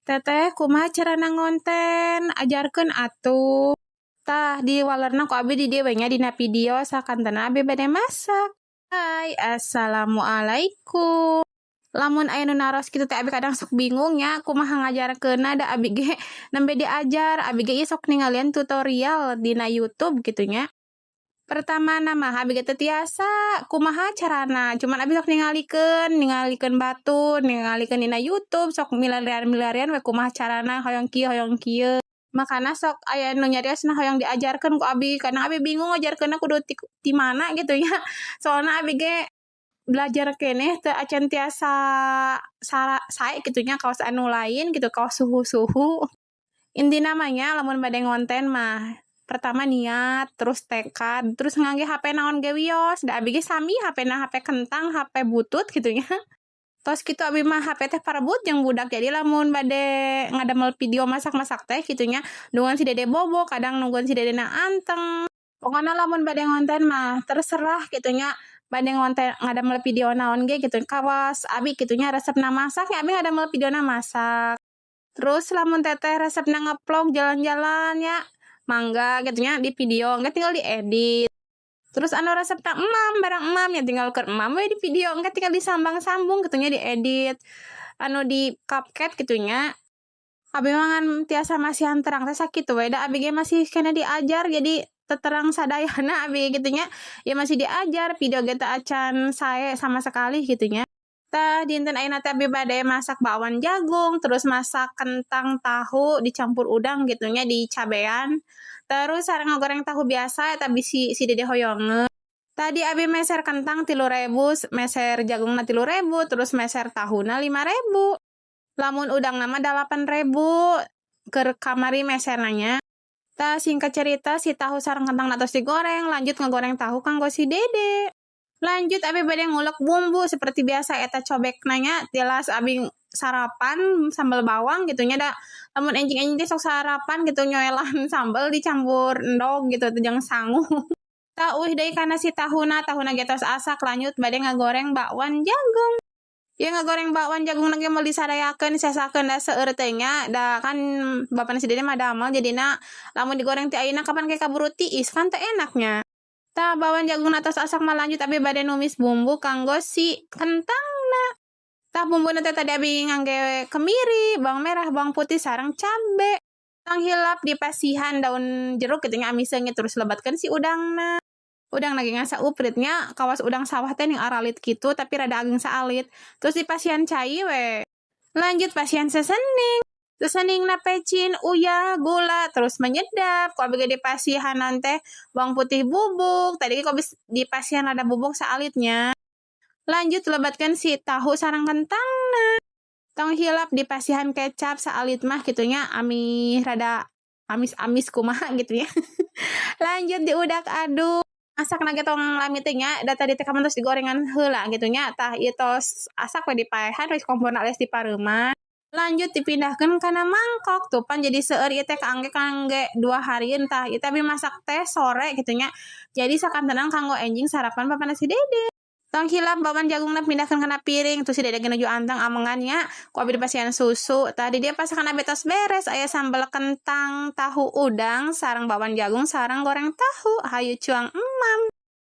"Teteh, kumaha carana ngonten? Ajarkeun atuh." Tah, diwalerna ku abi di dieu we nya dina video sakantena abi bade masak. Hai, assalamualaikum. Lamun aya nu naros kitu teh abi kadang sok bingung nya kumaha ngajarkeunna, da abi ge nembe diajar, abi ge ieu sok ningalian tutorial dina YouTube gitu nya. Pertamana mah abi ge teu tiasa kumaha carana, cuman abi sok ningalikeun, ningalikeun batur, ningalikeun dina YouTube, sok milarian-milarian we kumaha carana, hoyong kieu, hoyong kieu. Makana sok aya nu nyariosna hoyong diajarkeun ku abi, kadang abi bingung ngajarkeunna kudu ti mana gitu nya. Soalna abi ge belajar keneh teu acan tiasa sae kitu nya kawas anu lain gitu, kawas suhu-suhu. Intina mah nya lamun bade ngonten mah pertama niat, terus tekad, terus ngangge HP naon ge wios, da abi ge sami HP-na HP kentang, HP butut gitu nya. Tos kitu abi mah HP teh parebut jeung budak, jadi lamun bade ngadamel video masak-masak teh kitu nya, nungguan si dede bobo, kadang nungguan si dedena anteng. Pokona lamun bade ngonten mah terserah kitu nya, bade ngonten ngadamel video naon ge gitu, kawas abi kitu nya resepna masak ya abi ngadamel videona masak. Terus lamun teteh resepna ngevlog jalan-jalan ya mangga gitu nya di video, engke tinggal diedit. Terus anu resepna emam, barang emam ya tinggal keur emam we di video, engke tinggal disambang-sambung kitu nya, diedit. Anu di CapCut kitu nya. Abi mah ngan tiasa masihan terang teh sakitu we, da abi ge masih keneh diajar, jadi teu terang sadayana abi gitu nya. Ya masih diajar, video ge teu acan sae sama sekali gitu nya. Tah, dinten ayeuna teh abi bade masak bakwan jagung, terus masak kentang tahu dicampur udang gitu nya, dicabean. Terus sareng ngagoreng tahu biasa eta bisi si dede hoyongeun. Tadi abi meser kentang 3.000, meser jagungna 3.000, terus meser tahuna 5.000. Lamun udangna mah 8.000 keur kamari meserna nya. Tah, singkat cerita si tahu sareng kentang tos digoreng, lanjut ngegoreng tahu kanggo si dede. Lanjut abi bade ngulek bumbu seperti biasa, eta cobekna nya, tilas abi sarapan sambal bawang gitu nya, da lamun enjing-enjing teh sok sarapan gitu nyoelan sambal dicampur endog gitu jeung sangu. Tah, uih deui kana si tahuna, tahuna ge tos asak, lanjut bade ngagoreng bakwan jagung. Ieu ngagoreng bakwan jagungna ge moal disadayakeun, disesakeun, da seueur teh nya, da kan bapana si dede mah damel, jadina lamun digoreng ti ayeuna kapan ge kaburu tiis kan teu enak nya. Tah, bakwan jagungna tos asak mah lanjut abi bade numis bumbu kanggo si kentangna. Tah, bumbuna teh tadi abi ngangge kemiri, bawang merah, bawang putih sareng cabe. Tong hilap dipasihan daun jeruk kitu nya, amis seungit, terus lebatkeun si udangna. Udangna ge ngan sauprit nya, kawas udang sawah teh ning aralit kitu tapi rada ageng saalit. Terus dipasihan cai we. Lanjut pasihan seasoning. Seasoningna pecin, uyah, gula, terus menyedap. Ku abi ge dipasihanan teh bawang putih bubuk. Tadi ge ku abi dipasihan lada bubuk saalitnya. Lanjut lebatkeun si tahu sareng kentangna. Tong hilap dipasihan kecap saalit mah kitu nya, amih rada amis-amis kumaha gitu ya. Lanjut diudak aduk. Masakna ge tong lami teh nya, da tadi teh kapan tos digorengan heula gitu nya. Tah, ieu tos asak we dipaehan we komporna alias dipareuman. Lanjut dipindahkeun kana mangkok, tuh pan jadi seueur ieu teh kaangge kangge 2 harieun. Tah, ieu teh abi masak teh sore gitu nya. Jadi sakantenan kanggo enjing sarapan papana si dede. Tong hilap bakwan jagungna pindahkeun kana piring, terus si dede ge nuju anteng amengan nya, ku abi dipasihan susu. Tadi dia pasakan abi tos beres, aya sambal kentang, tahu udang, sareng bakwan jagung, sareng goreng tahu. Hayu cuang emam.